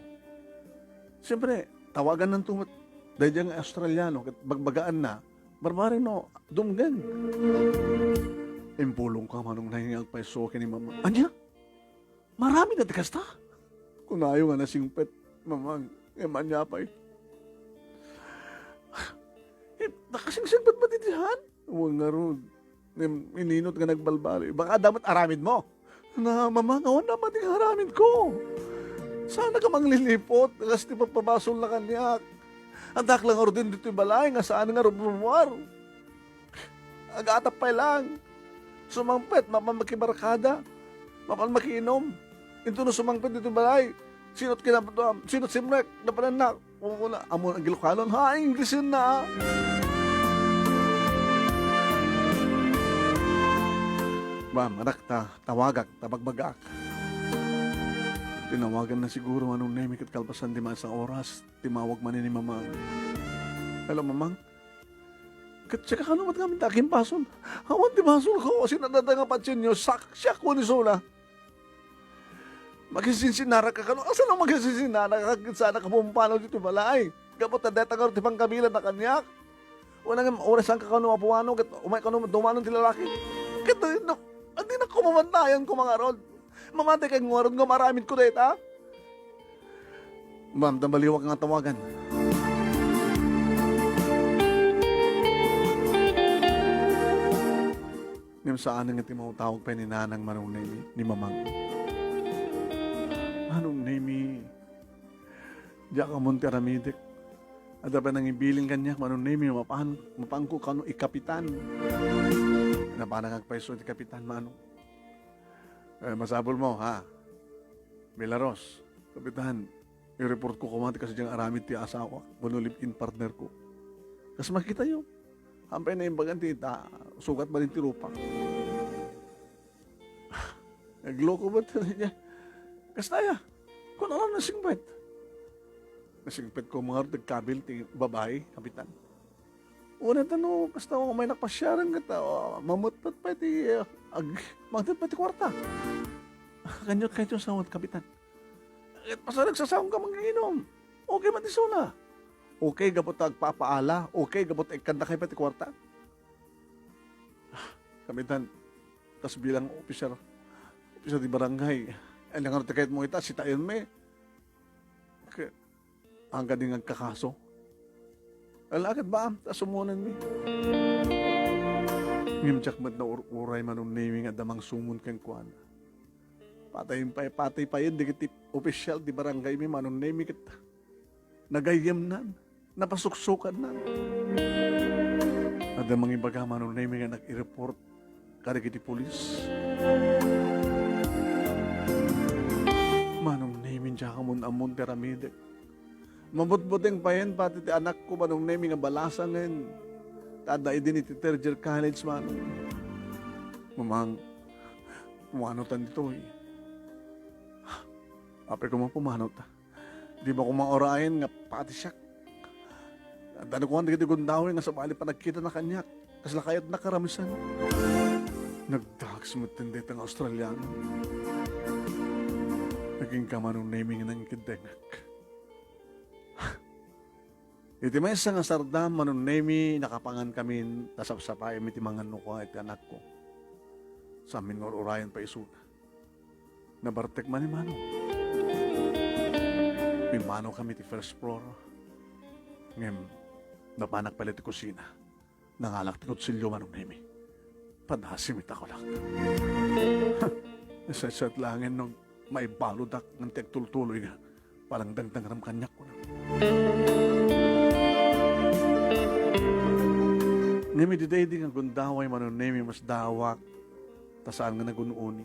Siyempre, tawagannanto met daydiay nga Australiano ket bagbagaanna, "Barbaric no, dumngeg." Impulongko, Manong Nemi, nga agpayso ken ni Mamang. Ania? Maaramidna ti kasta? Kunayo nga nasingpet, Mamang, ngem ania pay? Eh, nakasingsingpet met iti han? Wen ngarud. Ngem ininot nga nagbalbaliw. Baka adda met aramidmo. Na, Mamang, awan met ti aramidko. Saanak a mangliliput, kas ti papabasolna kaniak. Addaak la ngaruden ditoy balay nga saan nga rumrumuar. Agatap pay laeng. Sumangpet, mapan makibarkada. Mapan makiinom. Intono sumangpet ditoy balay, sinot kinapatuam, sinot simrek, napanannak. Kuna, ammom nga Ilokanon, ha, Inglesenna. Ma'am, anak ta, tawagak, ta bagbagaak. Tinawaganna siguro, Manong Nemi, ket kalpasan ti maysa nga oras, timawag manen ni Mamang. Hello, Mamang? Ket siak, kano met ngamin ti agimbasol? Awan ti basolko, sino adda nga patsienyo, sak-, siak wenno isu la. Makisinsinnarak kano? Kasano makisinsinnarak? Ket saanak a pumpanaw ditoy balay. Gapu ta dayta ngarud ti pangkabilanna kaniak. Wen, ngem oras saan ka kano a pumanaw, ket umay kano dumanon ti lalaki. Ket, no, adi na kumamantayan ko mangarud. Mamatay kay ngarud nga maaramidko dayta. Ma'am, ta baliwak nga tawagan. Ngem saan nga ti mautawag pay ni nanang, Manong Nemi, ni Mamang. Manong Nemi, diak ammon ti aramidek. Adda pay nangibilin kaniak, Manong Nemi, mapan, mapanko kano ikapitan. Napanak agpayso ti kapitan, Manong. Eh, masapulmo, ha? Milaros, Kapitan, i-reportko koma ti kasdiay nga aramid ti asawak wenno live-in partnerko. Kas makitayo, apay naimbagan ti ita, sugat manen ti rupak. Nagloko met ti niya. Kasta aya, kun awan nasingpet. Nasingpet koma ngarud ti kabil ti babai, Kapitan. Wen, ta no, kasta, umaynak pasiaren ket, ah, mametmet pay ti, ah, ag-, mametmet pay ti kuarta. Kaniak, kaniak sa Kapitan. Ket basta nagsasaonka manginom. Okay man ti isuna. Okay gapu ta agpapaala. Okay gapu ta ikkannakay pay ti kuarta. Ah, Kapitan, kas bilang opisyal, opisyal ti barangay, ay, nangarod ti kayatmo ita, sitaenmi. Ke-, Angga di nga agkakaso. Ala ket baam, ta sumonenmi. Ngem diak met naur-uray, Manong Nemi, nga adda mangsumon kenkuana. Patay pay, patay payen dagiti opisyal ti barangaymi, Manong Nemi, ket nagayyemnan, napasuksokannan. Adda mangibaga, Manong Nemi, nga nag-i-report kadagiti pulis. Manong Nemi, diak ammo-ammon ti aramidek. Mabutbuteng payen pati ti anakko, Manong Nemi, nga balasangen. Ta adda idin iti third year college, Manong. Mamang, pumanutan ditoy. Apay koma pumanutan. Di ba koma urayen nga pati siak? Adda no kuan dagiti gundaway nga sabali panagkitana kaniak, kasla kayatna karamisan. Nagdaks metten dayta nga Australiano. Nagingga, Manong Nemi, nga nangikeddengek. Iti maysa nga sardam, Manong Nemi, nakapangan kamin, ta sapsapaem iti mangan no kua iti anakko. Samin nga ur-urayen pay isuna. Nabartek manen, Manong. Pimmanaw kami ti first floor. Ngem, napanak pay la ti kusina. Nangalak ti kutsilio, Manong Nemi. Padasim ita kunak. Nasaysayat laengen no maibaludak ngem ti agtultuloy nga palangdangdangram kaniak, kunak. Ngem idi daydi nga gundaway, Manong Nemi, masdaawak, ta saan nga nagun-oni.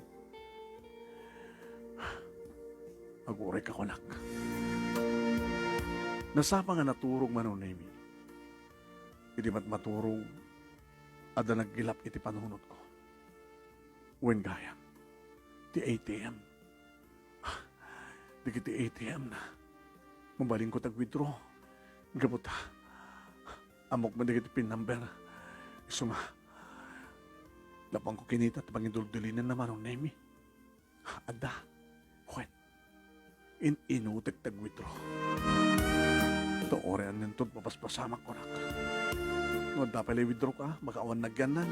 Aguray ka kunak. Nasapa nga naturog, Manong Nemi. Idi met maturog, adda naggilap iti panunotko. Wen gayam, ti A T M. Dagiti A T M na. Mabalinko ti ag-withdraw. Gapu ta, ammok met dagiti pin number. Isu nga, napanko kinita ti pangiduldulinanna, Manong Nemi. Adda. Wen. In-inutek ti ag-withdraw. Ta uray annon ti mapaspasamak, kunak. No adda pay la i-withdraw ka, baka awan nagyannan.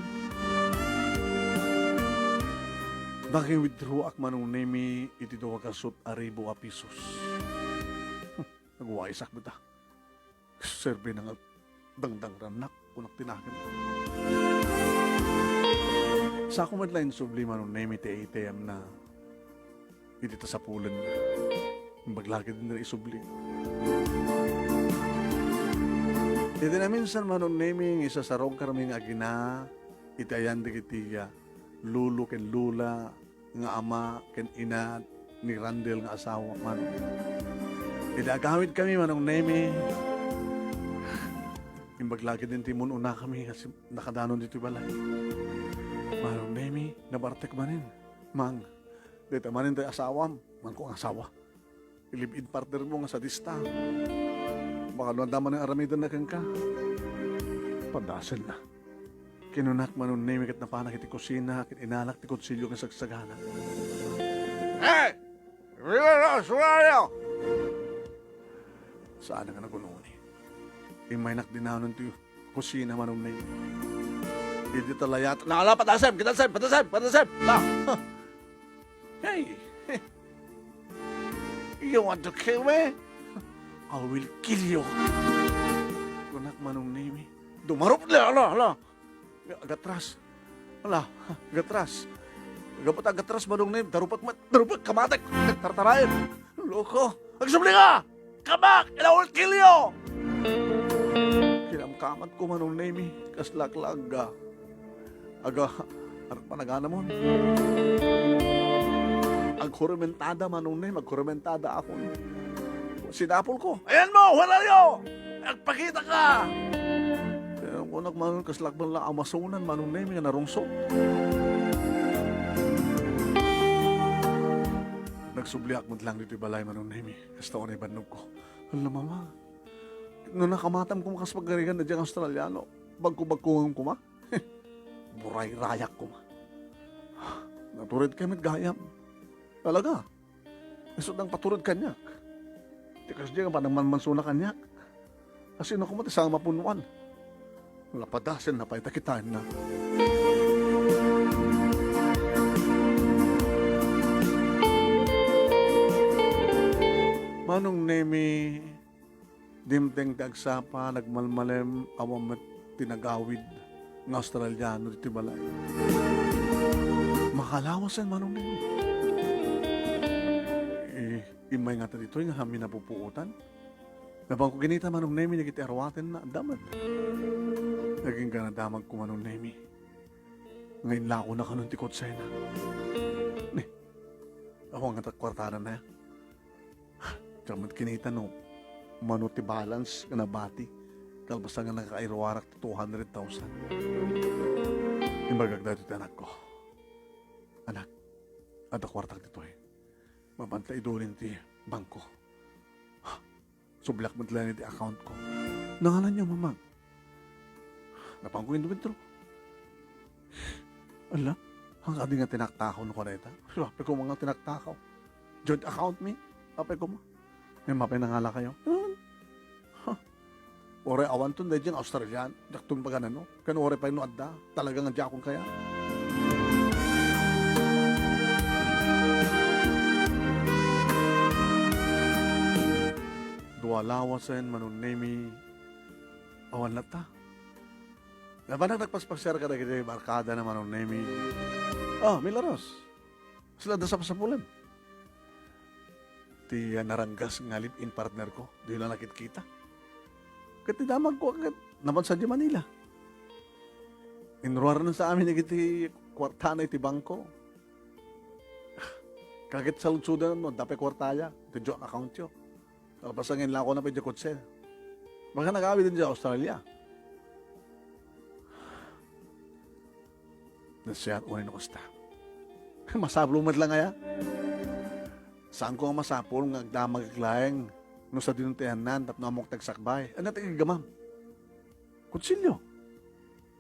Naki-withdraw ak, Manong Nemi, iti dua ka sut a ribu a pisos. Hmm, nagwaisak met a. Serbi na nga dangdangrannak, kunak ti nakem. Sako met la insubli, Manong Nemi, ti A T M na iti tasapulen. Imbag la ketdin isubli. Iti naminsan, Manong Nemi, nga isasarungkarmi nga agina iti ayan dagiti, ah, lolo ken lola nga ama ken ina ni Randel nga asawa, Manong. Idi agawidkami, Manong Nemi, imbag la ketdin ti immun-unakami nga sim-, nakadanon ditoy balay. Manong Nemi, nabartek manen. Mang, dayta manen ti asawam. Manko nga asawa. Live-in partner mo nga sadista. Baka no adda manen aramidenna kenka. Padasenna. Kinunak, Manong Nemi, ket napanak iti kusina, ket inalak ti kutsilio ken sagsagana. Hey! Rivero, Sulario! Saan nga nagunoni? Immaynak dinanon ti kusina, Manong Nemi. Idi talayat, na, ala, padasem, padasem, padasem, padasem! La! Hey! You want to kill me? I will kill you! Kunak, Manong Nemi. Dumarup, la, la, la! Agatras. Ala, agatras. Gapu ta agatras, Manong Nemi. Darupak met, darupak, kamatek. Tartaraen. Loko. Agsubli ka! Come back and I will kill you! Kinamkamatko, Manong Nemi. Kaslak la agga. Aga, ano pa nagana mo? Aghurumentada, Manong Nemi. Aghurumentada ako. Sinapol ko. Ayan mo! Where are you? Agpakita ka! Kaya kunak, Manong, kaslak man la amasonan, Manong Nemi, nga narungsot. Nagsubliak met lang ditoy balay, Manong Nemi. Kasta unay bannogko. Hala, Mama. No nakamatam koma kas pagarigan na diyang Australiano, bagko-bagko koma. Buray-rayak koma. Natured ka met gayam. Talaga. Isu dang paturod kaniak. Ti kasdi nga panagmanmansuna kaniak. Asino koma ti sangapunuan? Lapadasen na pay ta kitaenna. Manong Nemi, dimteng ti agsapa, nagmalmalem, awan met ti nagawid nga Australiano ditoy balay. Makalawasen, Manong Nemi. Eh, immay ngata ditoy nga amin a pupuotan. Napanko kinita, Manong Nemi, dagiti aruatenna, adda met. Agingga nadamagko, Manong Nemi. Nga inlako na kanon ti kutsena. Ni, awan ngata kuartana na. Diak met kinita no mano ti balance nga nabati kalpasan nga nakairuarak ti two hundred thousand. Imbagak daytoy ti anakko, "Anak, adda kuartak ditoy. Mapanta idulin ti bangko." Subliak met laeng iti account ko. "Nangalanyo, Mamang?" Napanko inwithdraw. Ala, ang adi nga tinaktakaw no kadayta? Apay koma nga tinaktakaw? Joint account mi? Apay koma? Ngem apay nangalakayo? Hmm. Ha. Uray awanton daydiay nga Australian, dakton paganano. Ken uray pay no adda, talaga nga diakon kayat. Dua lawasen, Manong Nemi, awan latta. Napanak nagpaspasiar kadagiti barkada na, Manong Nemi. Oh, Milaros. Sila da sapasapulan. Ti, ah, naranggas nga live-in partner ko, di la nakitkita. Ket ti damagko, ket nabansa di Manila. Inruarna sa amin iti kuartana iti bangko. Kaket saludsodan no, adda pay kuartaya, iti joint account yo. Kalpasan nga inlakona pay idiay kotse. Baka nagawid idiay Australia. Nagsayat unay no kasta. Masapul met lang aya. Saanko nga masapul nga agdamagek laeng no sadino ti ayanna tapno ammok ti agsakbay. Ania ti iggamam? Kutsilio.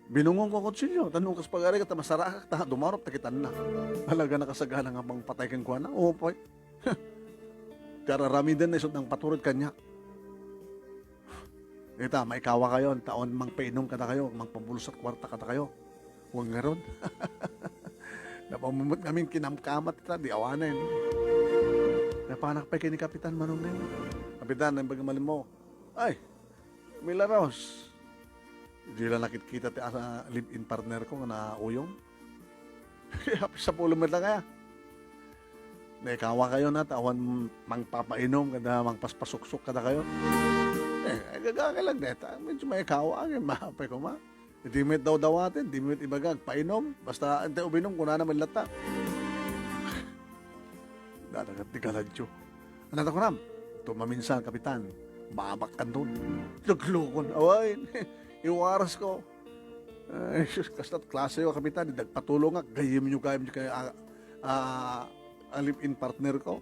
Binungonko a kutsilio. Tapno kas pagari ta masaraak ta dumarup ta kitanna. Talaga nakasagana nga mangpatay kenkuana. Apay. Ti ar-aramidenna isu ti nangpatured kaniak. Ita, maikawakayo, ta awan mangpainum kadakayo, mangpabulsat kuarta kadakayo. Wen ngarud. Napammut ngamin kinamkamat ita, di awanen. Napanak pay ken ni Kapitan Manong Neng. Kapitan, naimbag malem mo. Ay, Milaros. Di la nakitkita ti asa live-in partner ko nga nauyong. Kaya sapulo met lang kaya. Naikawakayo na, ta awan mangpapainum, kada mangpaspasuksok kadakayo. Eh, agagangay lang deta. Medyo maikawa, agay, maapay ko ma. Di met daw dawaten, di met ibaga, agpainum. Basta, ante ubinum, kunana man latta. Dadagat ti kaladyo. Ania ta kunam? Tumaminsan, Kapitan. Maabak anton. Luglukon. Away, iwaras ko. Ay, sus, kasta't klase yo, Kapitan. Dagpatulongak. Gayyem yo, gayyem yo kay, ah, ah, a live-in partner ko.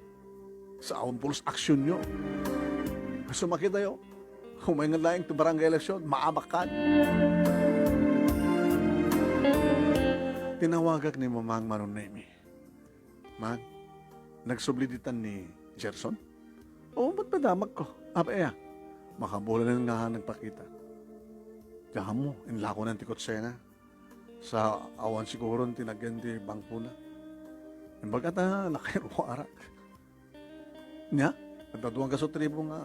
Sa awan pulos aksyon yo. Sumakit tayo. Umay nga laeng to barangay election, maabak kan. Tinawagak ni Mamang Manong Nemi. Mang, nagsubli ditan ni Gerson? Oo, ba't madamag ko? Apa iya? Makabulan nga nagpakita. Diyan mo, inlakonan ti kutsena. Sa awan siguro ti nagyan ti bangkona. Imbaga ta, nakairwarak. Nya, nagdaduang kaso tribo nga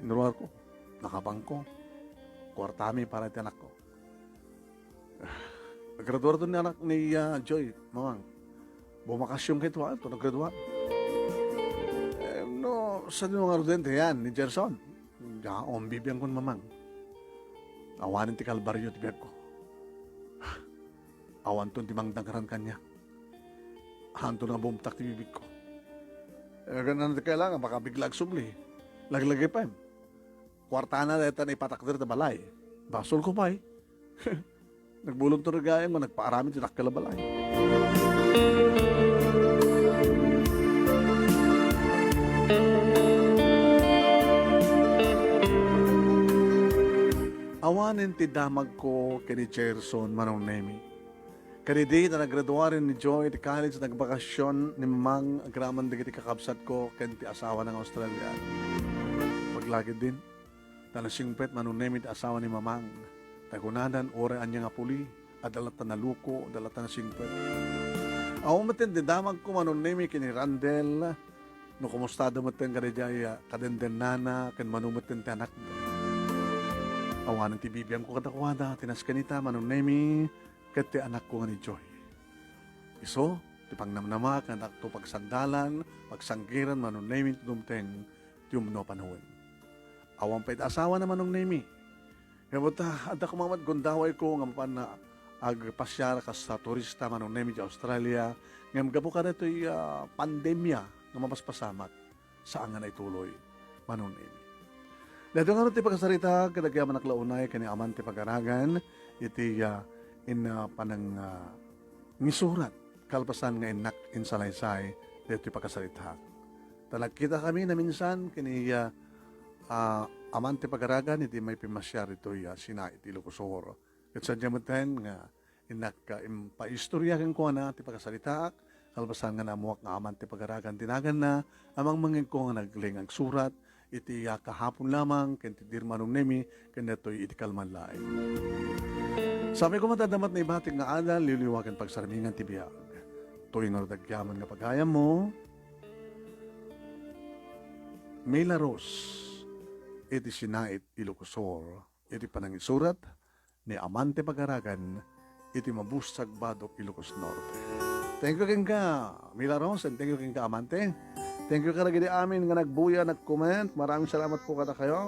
inruar ko. Nakabangko. Kuartami para ti anak ko. Naggraduar to ni anak ni, ah, Joy, Mamang. Bumakasyon kay tuan to, naggraduar. Eh, no, sa di mga rudente yan, ni Gerson. Ya, on bibiyan kun Mamang. Awanen ti kalbaryo ti biag ko. Awan ton ti mangdangran kanya. Hanto nga bumtak ti bibig ko. Eh, ganun ti kailangan, baka bigla agsubli. Laglagipem. Kuartana dayta naipatakder ta balay. Basol ko pay. Nagbulong to gayam nga nagpaaramid ti dakkel a balay. Awanen ti damagko ken ni Gerson, Manong Nemi. Kadidi ta naggraduaren ni Joy iti college, nagbakasyon ni Mamang agraman dagiti kakabsatko ken ti asawana nga Australian. Paglagid din, ta nasingpet Manong Nemi ti asawa ni Mamang. Ta kunadan, uray ania nga puli, adda latta naluko, adda latta nasingpet. Awan metten ti damagko Manong Nemi ken ni Randel, no kumustada metten kadidiay, ah, kadendennana, ken mano metten ti anakda. Awanen ti bibiangko kadakuada, ti nasken ita, Manong Nemi, ket ti anakko nga ni Joy. Isu, ti pangnamnama, ken adakto pagsandalan, pagsanggiran, Manong Nemi, ti dumteng ti umno a panawen. Awan pay ti asawana, Manong Nemi. Ngem ta, adda koma met gundawayko nga mapan agpasiar kas turista, Manong Nemi, ti Australia. Ngem gapu kadaytoy, ah, pandemia nga mapaspasamak, saan nga naituloy, Manong Nemi. Daytoy ngarud ti pakasarita, ket agyaman a unay ken ni Aman ti Pagaragan, iti, ah, in, ah, panang, ah, ngisurat, kalpasan nga innak insalaysay, daytoy pakasarita. Ta nagkita kami naminsan ken ni, ah, ah, Aman ti Pagaragan, iti may pimmasiar itoy, ah, Sinae iti Ilocos Sur. Ket sadja metten nga innak, ah, impaistorya kenkuana ti pakasalitaak, kalpasan nga naammoak nga Aman ti Pagaragan ti naganna, a mangmangegko nga nagling agsurat iti, ah, kahapon lamang ken ti Dear Manong Nemi ken daytoy iti kalman laeng. Sapay koma ta adda met naibatik nga adal, liwliwa ken pagsarmingan ti biag. Toy ngarud agyaman nga pagayammo, Mila Rose, iti Sinae iti Ilocos Sur, iti panangisurat ni Aman ti Pagaragan iti Mabusag, Badoc, Ilocos Norte. Thank you kenka, Mila Rose, and thank you kenka, Amante. Thank you kadagiti amin nga nagbuya, nag-comment. Maraming salamat po kadakayo.